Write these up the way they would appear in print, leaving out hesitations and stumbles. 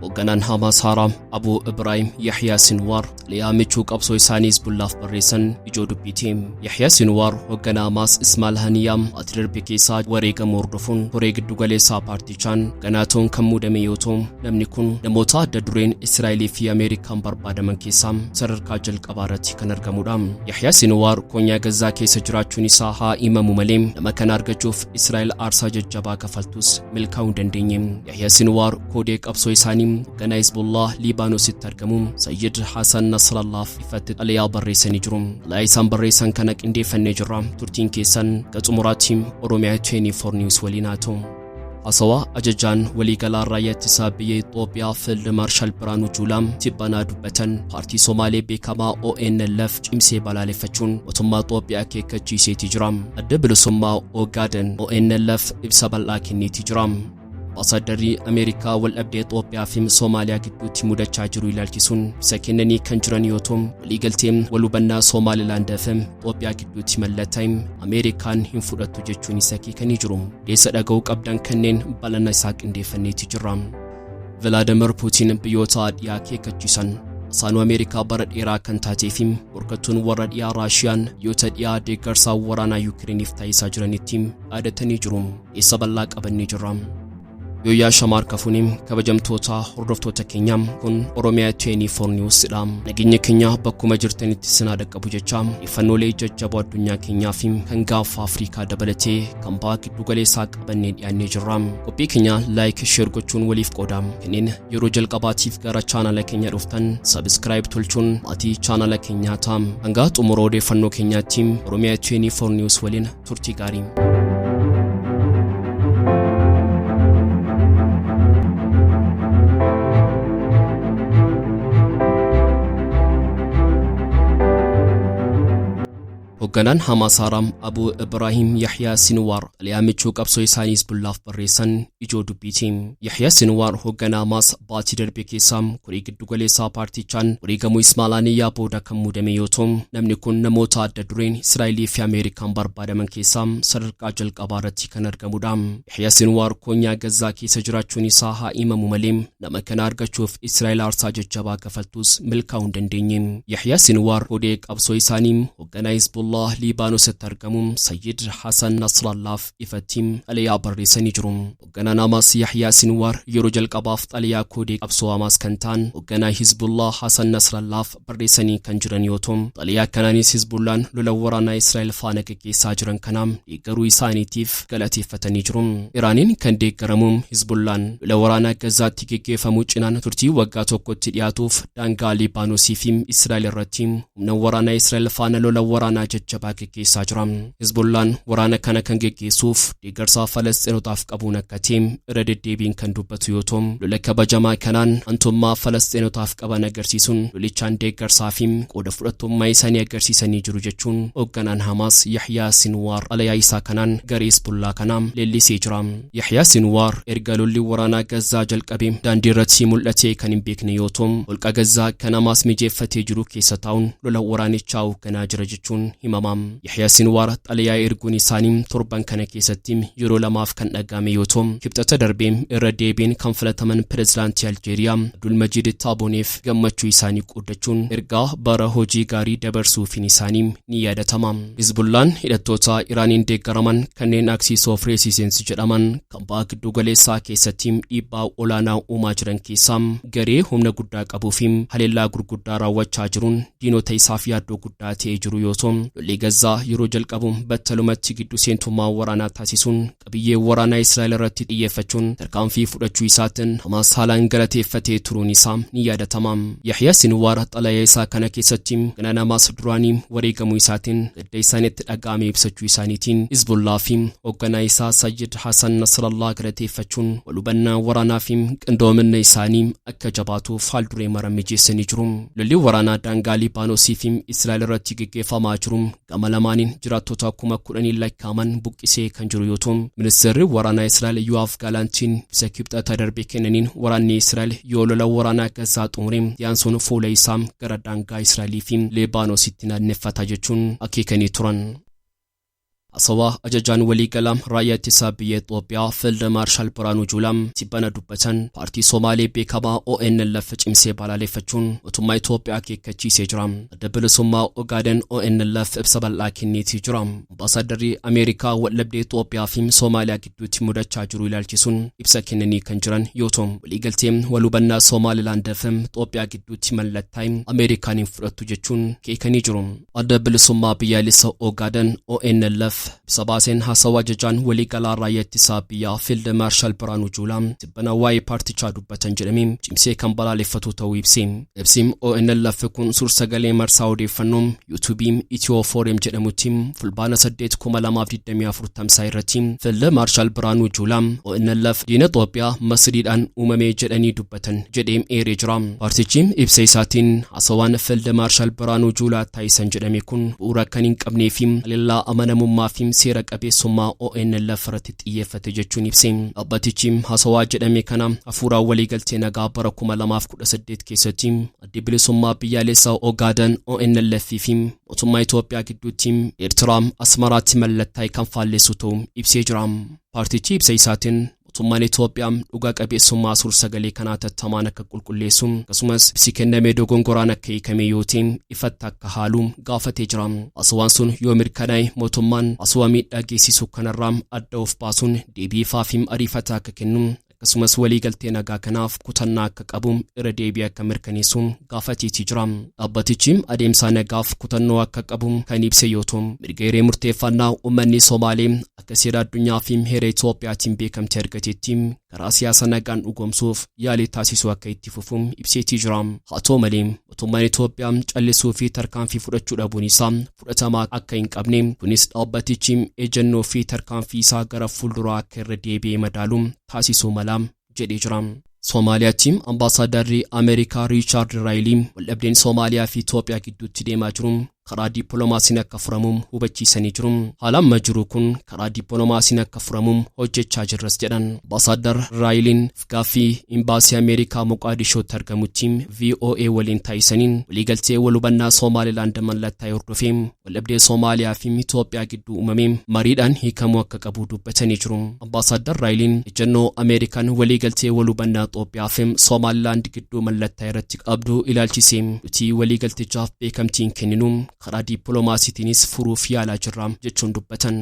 Hoogganaan Hamaas haaraa Abuu Ibraahim Yahyaa Sinwaar xalayaa michuu qabsoo isaanii Hizbullaaf barreessan ijoo dubbiiti. Yahyaa Sinwaar hoogganaa Hamaas Ismail Haniyaa baatii darbe keessaa wareegamuu hordofuun koree giddu galeessaa paartichaan hoogganaa ta'uun kan muudame yoo ta'u, namni kun namoota adda dureen Israa'elii fi Ameerikaan barbaadaman keessaa sadarkaa jalqabaa irratti kan argamudha. Yahyaa Sinwaar konyaa Gazaa keessa jiraachuun isaa haa himamu malee nama kana argachuuf Israa'el aarsaa jajjabaa kafaltus milkaa'uu hin dandeenye. Yahyaa Sinwaar koodee qabsoo isaanii hoogganaa Hizbullah Liibaanoositti argamu Sayyid Hasan Nasrallaaf ifatti xalayaa barreessanii jiru. Xalayaa isaan barreessan kana qindeeffannee jirra. Turtiin keessan hanga xumuraatti Oromiyaa 24 News waliin haa ta'u. Haasawaa ajajaan waliigalaa raayyaa ittisaa biyya Itoophiyaa Fiild Maarshaal Biraanuu Juulaa tibbanaa dubbatan paartii Somaalee beekamaa ONLF cimsee balaaleffachuun mootummaa Itoophiyaa akeekkachiiseetii jira. Adda Bilisummaa Ogaaden ONLF ibsa bal'aa kenneetii jira. Ambaasaaddarri Ameerikaa waldhabdee Itoophiyaa fi Soomaaliyaa gidduutti mudachaa jiru ilaalchisuun ibsa kennanii kan jiran yoo ta'u, waliigaltee wal hubannaa Somaalilaand fi Itoophiyaa gidduutti mallattaa'e Ameerikaan hin fudhattu jechuun isa akeekanii jiru. Odeessa dhaga'uu qabdan kanneen bal'ina isaa qindeeffanneeti jirra. Vilaadimir Puutiin biyyoota dhiyaa akeekkachiisan. Asaanuu Ameerikaa bara dheeraa kan taatee fi morkattuun warra dhiyaa Raashiyaan biyyoota dhiyaa deeggarsaa waraanaa Yukireeniif taasisaa jiranitti dhaadatanii jiru. Eessa bal'aa qabannee jirra. Yooyyaa shamaar kafuuni kabajamtoota hordoftoota keenya, kun Oromiyaa 24 News dha. Nageenya keenya bakkuma jirtanitti sinaa dhaqqabu jecha, odeeffannoolee jajjaboo addunyaa keenyaa fi kan Gaanfa Afrikaa dabalatee kan baha giddu galeessaa qabannee dhiyaannee jirra. Qophii keenya like, share gochuun waliif qooda. Kanneen yeroo jalqabaatiif gara chaanala keenya dhuftan subscribe tolchuun maatii chaanala keenyaa ta'a. Hanga xumura odeeffannoo keenyaatti Oromiyaa 24 News waliin turtii gaarii. Hoogganaan Hamaas haaraa Abuu Ibraahim Yahyaa Sinwaar xalayaa michuu qabsoo isaanii Hizbullaaf barreessan ijoo dubbiiti. Yahyaa Sinwaar hoogganaa Hamaas baatii darbe keessaa koree giddu galeessaa paartichaan wareegamuu Ismail Haniyyaa booda kan muudame yoo ta'u, namni kun namoota adda dureen Israa'elii fi Ameerikaan barbaadaman keessaa sadarkaa jalqabaa irratti kan argamudha. Yahyaa Sinwaar konyaa Gazaa keessa jiraachuun isaa haa himamu malee nama kana argachuuf Israa'el aarsaa jajjabaa kafaltus milkaa'uu hin dandeenye. Yahyaa Sinwaar koodee qabsoo isaanii hoogganaa Hizbullah Liibaanoositti argamu Sayyid Hasan Nasrallaaf ifatti xalayaa barreessanii jiru. Hoogganaan Hamaas Yahyaa Sinwaar yeroo jalqabaaf xalayaa koodee qabsoo Hamaas kan ta'an hoogganaa Hizbullah Hasan Nasrallaaf barreessanii kan jiran yoo ta'u, xalayaa kanaanis Hizbullaan lola waraanaa Israa'el faana gaggeessaa jiran kana deeggaruu isaaniitiif galateeffatanii jiru. Iraaniin kan deeggaramu Hizbullaan lola waraanaa Gazaatti gaggeeffamu cinaan turtii waggaa tokkotti dhiyaatuuf daangaa Liibaanosii fi Israa'el irratti humna waraanaa Israa'el faana lola waraanaa jajjabaa gaggeessaa jira. Hizbullaan waraana kana kan geggeessuuf deeggarsa Falasxiinotaaf qabuun akka ta'e irra deddeebiin kan dubbatu yoo ta'u, lola kabajamaa kanaan aantummaa Falasxiinotaaf qaban agarsiisuun lolichaan deeggarsaa fi qooda fudhattummaa isaanii agarsiisanii jiru jechuun hoogganaan Hamaas Yahyaa Sinwaar xalayaa isaa kanaan garee Hizbullaa kana leellisee jira. Yahyaa Sinwaar erga lolli waraanaa Gazaa jalqabe daandii irratti mul'atee kan hin beekne yoo ta'u, holqa Gazaa kan Hamaas mijeeffatee jiru keessa taa'uun lola waraanichaa hoogganaa jira jechuun himama. Yahyaa Sinwaar xalayaa erguun isaanii torban kana keessatti yeroo lamaaf kan dhaga'ame yoo ta'u, Kibxata darbee irra deebiin kan filataman pirezidaantii Aljeeriyaa Abdulmajiid Taaboneef gammachuu isaanii qooddachuun ergaa bara hojii gaarii dabarsuufiin isaanii ni yaadatama. Hizbullaan hidhattoota Iraaniin deeggaraman kanneen Axis of Resistance jedhaman kan baha giddu galeessaa keessatti dhiibbaa olaanaa uumaa jiran keessaa garee humna guddaa qabuu fi haleellaa gurguddaa raawwachaa jiruun diinota isaaf yaaddoo guddaa ta'ee jiru yoo ta'u, lolli Gazaa yeroo jalqabu battalumatti giddu seentummaa waraanaa taasisuun qabiyyee waraanaa Israa'el irratti xiyyeeffachuun tarkaanfii fudhachuu isaatiin Hamaas haalaan galateeffatee turuun isaa ni yaadatama. Yahyaa Sinwaar xalayaa isaa kana keessatti hoogganaan Hamaas duraanii wareegamuu isaatiin gadda isaanitti dhaga'ame ibsachuu isaaniitiin Hizbullaa fi hoogganaa isaa Sayyid Hasan Nasrallah galateeffachuun wal hubannaa waraanaa fi qindoomina isaanii akka jabaatuuf haal duree mara mijeessanii jiru. Lolli waraanaa daangaa Liibaanosii fi Israa'el irratti gaggeeffamaa jiru gama lamaaniin jiraattota 10,000 lakkaa'aman buqqisee kan jiru yoo ta'u, ministeerri waraanaa Israa'el Yo'aaf Gaalaantiin ibsa Kibxata darbe kennaniin waraanni Israa'el yoo lola waraanaa Gazaa xumure yaansuun fuula isaa gara daangaa Israa'elii fi Liibaanositti naanneffata jechuun akeekanii turan. Haasawaa ajajaan waliigalaa raayyaa ittisaa biyya Itoophiyaa Fiild Maarshaal Biraanuu Juulaa tibbana dubbatan paartii Somaalee beekamaa ONLF cimsee balaaleffachuun mootummaa Itoophiyaa akeekkachiisee jira. Adda Bilisummaa Ogaaden ONLF ibsa bal'aa kenneetii jira. Ambaasaaddarri Ameerikaa waldhabdee Itoophiyaa fi Somaaliyaa gidduutti mudachaa jiru ilaalchisuun ibsa kennanii kan jiran yoo ta'u, waliigaltee wal hubannaa Somaalilaand fi Itoophiyaa gidduutti mallattaa'e Ameerikaan hin fudhattu jechuun keekanii jiru. Adda Bilisummaa Biyyaalessa Ogaaden ONLF ibsa baaseen haasawaa ajajaan waliigalaa raayyaa ittisaa biyyaa Fiild Maarshaal Biraanuu Juulaa tibbana waa'ee paartichaa dubbatan jedhamee cimsee kan balaaleffatu ta'uu ibse. Ibsi ONLF kun suur-sagalee marsaa odeeffannoo yuutuubii Itiyoo Fooreem jedhamutti Fulbaana 8, 2024 tamsa'e irratti Fiild Maarshaal Biraanuu Juulaa ONLF diina Itoophiyaa Masriidhaan uumame jedhanii dubbatan jedhee eeree jira. Paartichi ibsa isaatiin haasawaan Fiild Maarshaal Biraanuu Juulaa taasisan jedhame kun bu'uura kan hin qabnee fi haleellaa amanamummaa fi seera qabeessummaa ONLF irratti xiyyeeffate jechuun ibse. Dhaabbatichi haasawaa jedhame kana hafuuraan waliigaltee nagaa bara 2018 keessatti Addi Bilisummaa Biyyaalessaa Ogaaden ONLF fi mootummaa Itoophiyaa gidduutti Eertiraa Asmaraatti mallattaa'e kan faallessu ta'uu ibsee jira. Paartichi ibsa isaatiin mootummaan Itoophiyaa dhugaa qabeessummaa suur-sagalee kanaa tattamaan akka qulqulleessu, akkasumas ibsi kenname dogongoraan akka hiikame yoo ta'e ifatti akka haalu gaafatee jira. Haasawaan sun yoo mirkanaa'e mootummaan haasawaa miidhaa geessisu kanarraa adda of baasuun deebii ifaa fi ariifataa akka kennu, akkasumas waliigaltee nagaa kanaaf kutannaa akka qabu irra deebi'ee akka mirkaneessu gaafateetii jira. Dhaabbatichi adeemsa nagaaf kutannoo akka qabu kan ibse yoo ta'u, mirga hiree murteeffannaa uummanni Somaalee akka seera addunyaa fi heera Itoophiyaatiin beekamtii argatetti karaa siyaasa nagaan dhugoomsuuf yaalii taasisuu akka itti fufu ibseetii jira. Haa ta'u malee, mootummaan Itoophiyaa callisuu fi tarkaanfii fudhachuu dhabuun isaa fudhatama akka hin qabne, kunis dhaabbatichi ejjennoo fi tarkaanfii isaa gara fuulduraa akka irra deebi'ee madaalu taasisuu mala jedhee jira. Somaaliyaatti ambaasaaddarri Ameerikaa Riichaard Raayilii waldhabdeen Somaaliyaa fi Itoophiyaa gidduutti deemaa jiru karaa dippiloomaasiin akka furamu hubachiisanii jiru. Haala amma jiru kun karaa dippiloomaasiin akka furamu hojjechaa jirras jedhan. Ambaasaadar Raayiliin gaaffii imbaasii Ameerikaa Moqaadishootti argamutti VOA waliin taasisaniin waliigaltee wal hubannaa Somaalilaand mallattaa'e hordofee waldhabdee Somaaliyaa fi Itoophiyaa gidduu uumame mariidhaan hiikamuu akka qabu dubbatanii jiru. Ambaasaadar Raayiliin ejjennoo Ameerikaan waliigaltee wal hubannaa Itoophiyaa fi Somaalilaand gidduu mallattaa'e irratti qabdu ilaalchisee, nuti waliigaltichaaf beekamtii hin kenninu, karaa dippiloomaasiitiinis furuuf yaalaa jirra jechuun dubbatan.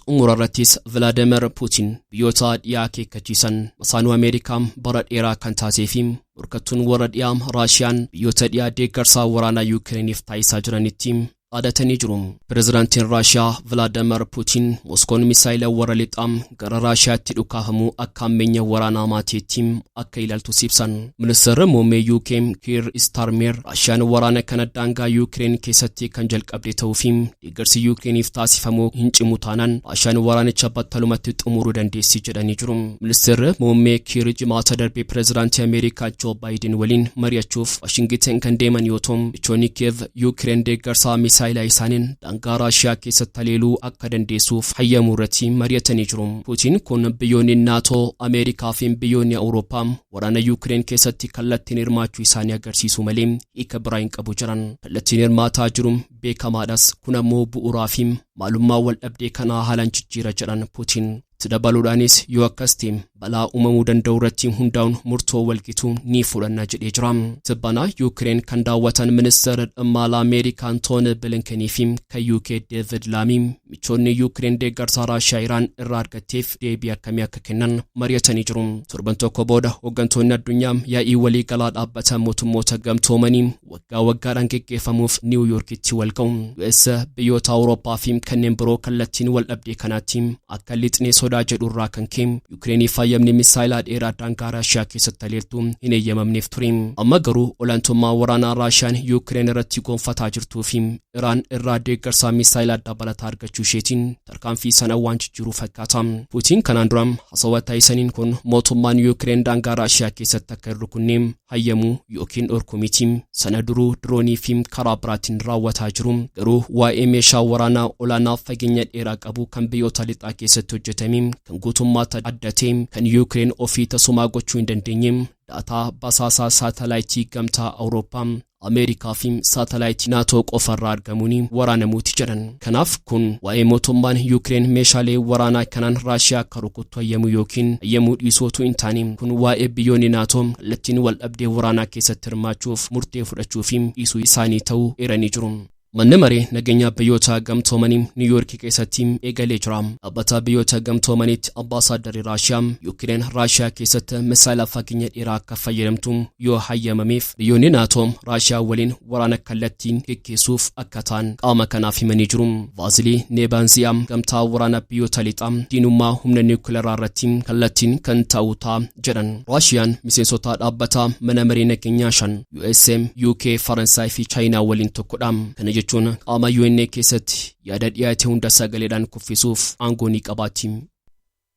Xumura irrattis Vilaadimir Puutiin biyyoota dhiyaa akeekkachiisan. Masaanuu Ameerikaa bara dheeraa kan taatee fi morkattuun warra dhiyaa Raashiyaan biyyoota dhiyaa deeggarsa waraanaa Yukireeniif taasisaa jiranitti dhaadatanii jiru. Pireezidaantiin Raashiyaa Vilaadimir Puutiin Moskoon misaayila warra lixaa gara Raashiyaatti dhukaafamuu akka hammeenya waraanaa maatiitti akka ilaaltu ibsan. Ministeerri muummee UK Kiir Starmer Raashiyaan waraana kana daangaa Yukireen keessatti kan jalqabde ta'uu fi deeggarsi Yukireeniif taasifamuu hin cimu taanaan Raashiyaan waraanicha battalumatti xumuruu dandeessi jedhanii jiru. Ministeerri muummee Kiir Jimaata darbee pireezidaantii Ameerikaa Joo Baayiden waliin mari'achuuf Waashingiten kan deeman yoo ta'u, michoonni Kiyev Yukireen deeggarsa misaayilaa isaaniin daangaa Raashiyaa keessatti haleeluu akka dandeessuuf hayyamuu irratti mari'atanii jiru. Puutiin kun biyyoonni NATO, Ameerikaa fi biyyoonni Awurooppaa waraana Yukireen keessatti kallattiin hirmaachuu isaanii agarsiisuu malee hiika biraa hin qabu jiran. Kallattiin hirmaataa jiru beekamaadhas, kun ammoo bu'uuraa fi maalummaa wal dhabdee kanaa haalaan jijjiira jedhan Puutiin. Itti dabaluudhaanis yoo akkas ta'e balaa uumamuu danda'u irratti hundaa'uun murtoo walqituu ni fudhanna jedhee jira. Tibbana Yukireen kan daawwatan ministeera dhimma alaa Ameerikaa Antooni Bilinkenii fi kan UK David Laamii michoonni Yukireen deeggarsa Raashiyaa Iraan irraa argatteef deebii akkamii akka kennan mari'atanii jiru. Torban tokko booda hooggantoonni addunyaa yaa'ii waliigalaa dhaabbata mootummoota gamtoomanii waggaa waggaadhaan geggeeffamuuf Niiw Yoorkitti wal ga'u. US, biyyoota Awurooppaa fi kanneen biroo kallattiin wal dhabdee kanaatti akka lixnee sodaa jedhu irraa kan ka'e Yukireeniif hayyamni misaayilaa dheeraa daangaa Raashiyaa keessatti haleeltu hin eeyyamamneef ture. Amma garuu olaantummaa waraanaa Raashiyaan Yukireen irratti gonfataa jirtuu fi Iraan irraa deeggarsa misaayilaa dabalataa argachuu isheetiin tarkaanfii sana waan jijjiiruu fakkaata. Puutiin kanaan dura haasawaa taasisaniin kun mootummaan Yukireen daangaa Raashiyaa keessatti akka hin rukunne hayyamuu yookiin dhorkuu miti. Sana duruu diroonii fi karaa biraatiin raawwataa jiru. Garuu waa'ee meeshaa waraanaa olaanaa fageenya dheeraa qabu kan biyyoota lixaa keessatti hojjetame kan guutummaatti adda ta'e Kan Yuukireen ofii tasumaa gochuu hin dandeenye daataa basaasaa saatalaayitii Gamtaa Awurooppaa, Ameerikaa fi saatalaayitii Naatoo qofarraa argamuun waraanamuuti jedhan. Kanaaf kun waa'ee mootummaan Yuukireen meeshaalee waraanaa kanaan Raashiyaa akka rukuttu hayyamuu yookiin hayyamuu dhiisuu otoo hin taane, kun waa'ee biyyoonni Naatoo kallattiin wal dhabdee waraanaa keessatti hirmaachuuf murtee fudhachuu fi dhiisuu isaanii ta'uu eeranii jiru. Manni Maree Nageenyaa Biyyoota Gamtoomanii Niiwuyoorkii keessatti eegalee jira. Dhaabbata Biyyoota Gamtoomaniitti Ambaasaaddarri Raashiyaa, Yuukireen Raashiyaa keessatti misaayila fageenya dheeraa akka fayyadamtu yoo hayyamameef, biyyoonni Naatoo Raashiyaa waliin waraana kallattiin geggeessuuf akka ta'an qaama kanaaf himanii jiru. Vaasilii Neebaanziyaa gamtaa waraana biyyoota lixaa diinummaa humna niwukilaraa irratti kallattiin kan ta'u ta'a jedhan. Raashiyaan miseensota dhaabbata Mana Maree Nageenyaa shan, USA, UK, Faransaay fi Chaayinaa waliin tokkodha. Kana jechuun qaama UN keessatti yaada dhiyaate hunda sagaleedhaan kuffisuuf aangoo ni qabaatti.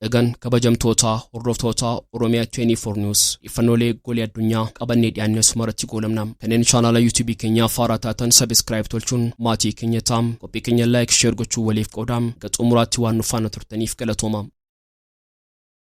Egan kabajamtoota hordoftoota Oromiyaa 24 News, odeeffannoolee golee addunyaa qabannee dhiyaanne asumarratti goolabna. Kanneen chaanaala YouTube keenyaa faaraa taatan subscribe tolchuun maatii keenya ta'a. Qophii keenya like, share gochuu waliif qooda. Hanga xumuraatti waan nu faana turtaniif galatooma.